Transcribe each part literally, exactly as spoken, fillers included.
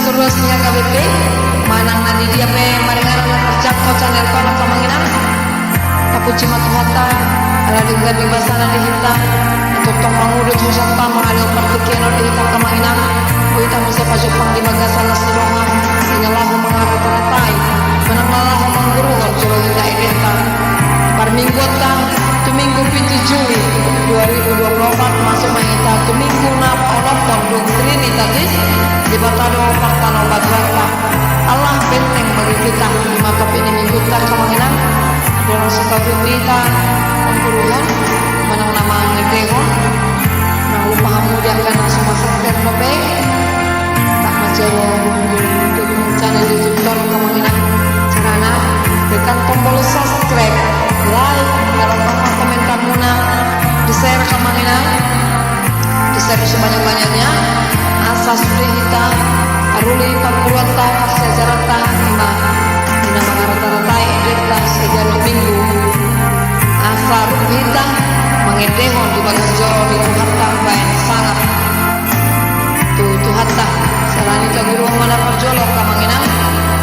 Ruas ni H K B P, manang na di dia pe maringanan na tarjangkau channel on, amang inang. Tapuji ma Tuhanta, ala denggan ni basana di hita, na tongtong mangudut hosanta, mangalehon partingkian on di hita, amang inang. Boi hita muse pajumpang di bagasan las ni roha, di na laho mangarata-ratai, manang na laho mangguruhon jolo hita edenta. Parmingguonta, tu Minggu pitu Juli dua ribu dua puluh empat, masuk ma hita tu Minggu na paonomhon dung Trinitatis, Debata do partanobatuanta. Allah benteng bagi hita, ima topik ni Minggunta, amang inang. Dorong sitahu hita mangguruhon, manang na mangendehon. Ndang lupa hamu di angka na so masanter dope, tak mancari channel YouTube on, amang inang. Carana, tekan tombol subscribe, like, taruhon ma komentarmuna, di-share, amang inang. Di-share sebanyak-banyaknya, asa sude hita paruli parguruanta, parsiajaranta, ima di na mangarata-ratai edenta siganup Minggu. Asa rap hita mangendehon di bagas joro ni Tuhanta, umbahen sangap tu Tuhanta. Sai ala ni i taguruhon ma na parjolo, amang inang,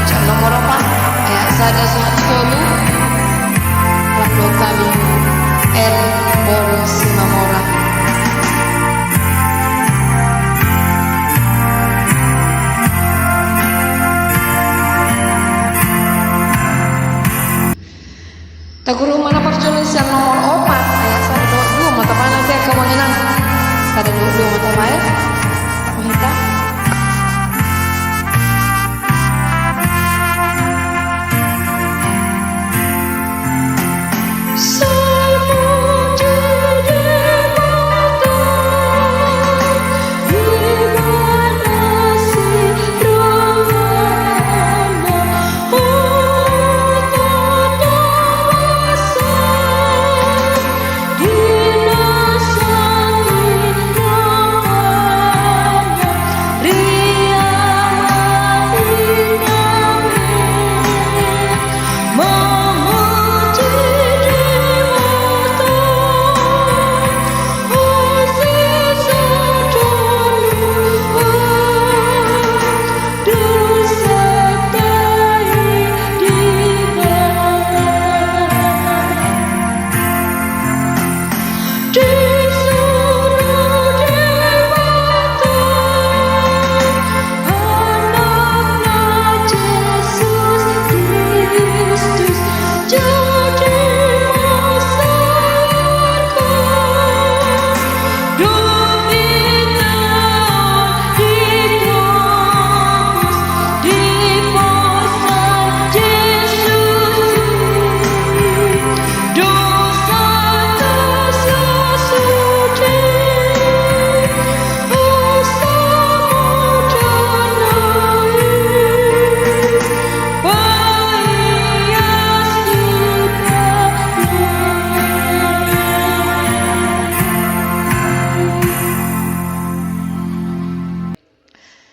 sian nomor opat, ayat sada sahat tolu. Rap dohot hami, R. Boru Simamora. Taguruhon ma na parjolo sian nomor opat, ayat sada dohot dua, ma tapadan, amang inang. Sada dohot dua ma tapadan. Hita.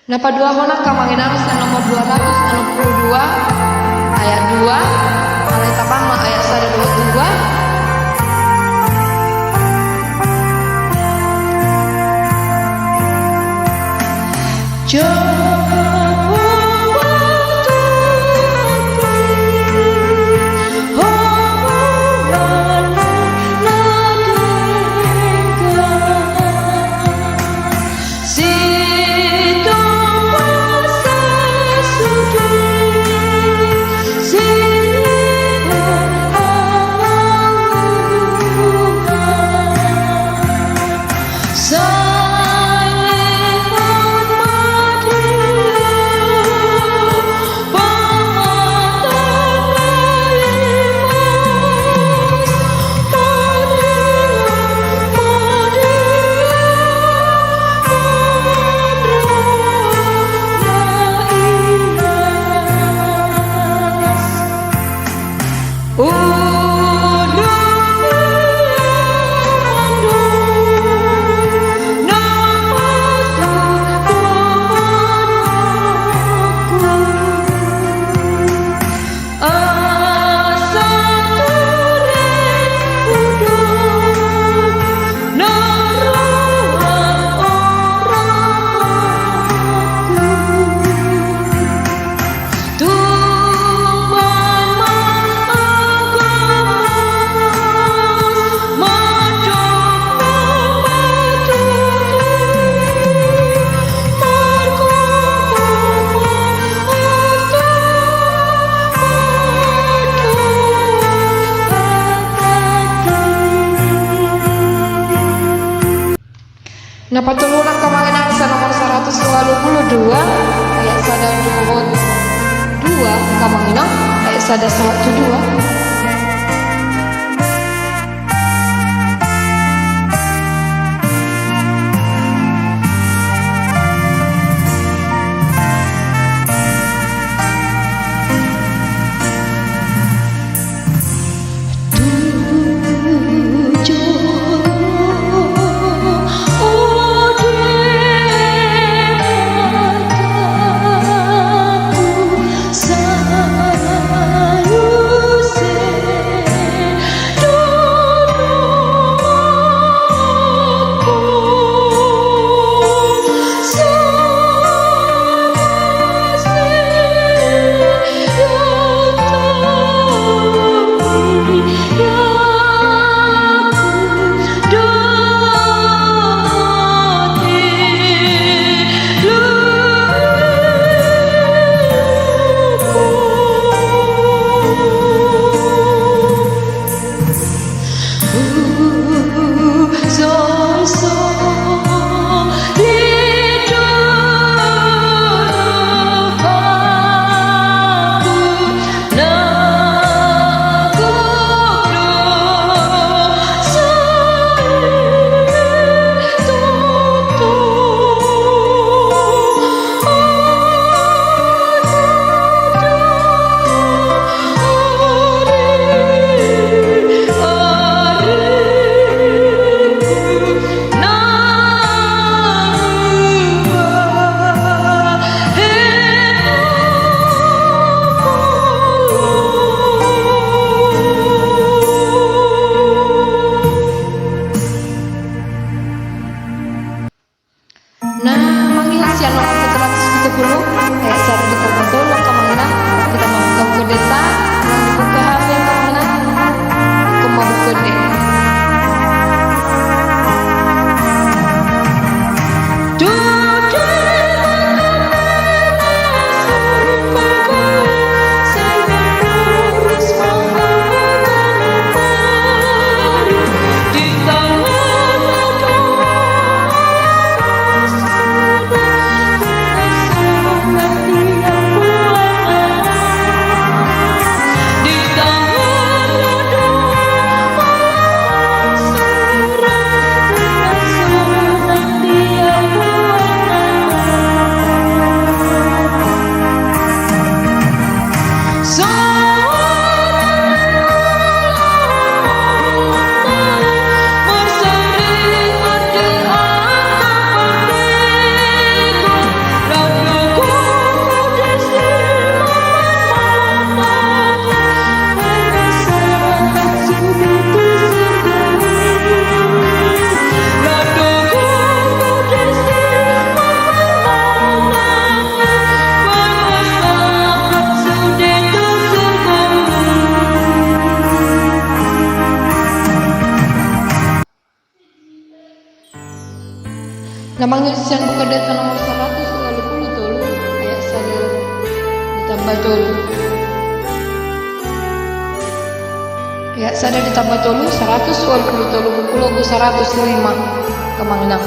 Na paduahon, amang inang, sian nomor dua ratus onom pulu dua, ayat dua, alai tapadan ma ayat sada dohot dua. Patoluhon, Amang Inang, sian nomor saratus ualu pulu dua, ayat sada dohot dua, Amang Inang, ayat sada sahat tu dua. Nah, Amang Inang, sian nomor saratus pitu pulu, ayat sada ditamba tolu, Amang Inang. Hita mambuka buku endenta, Amang Inang, dibuka hape, Amang Inang. Buka ma buku endenta. Nah, Amang Inang, sian buku endenta nomor saratus ualu pulu tolu, ayat sada ditamba tolu. Ayat sada ditamba tolu, saratus ualu pulu tolu, buku logu saratus lima, Amang Inang.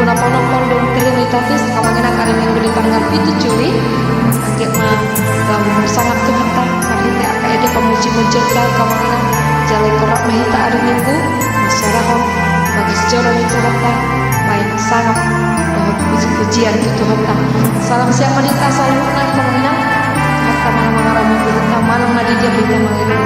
Na ponompon dohot Trinitatis, amang inang, ari Minggu di tanggal pitu Juli. Anggiat ma lam sangap Tuhanta marhite angka ende pamujimujion, amang inang, jala ingkon rap ma hita ari Minggu mansoarahon bagas joro ni Tuhanta, baen sangap dohot pujipujian tu Tuhanta. Salam siap ma di hita saluhutna, amang inang. Hita manang mangaramoti hita, manang na di dia pe hita mangiring,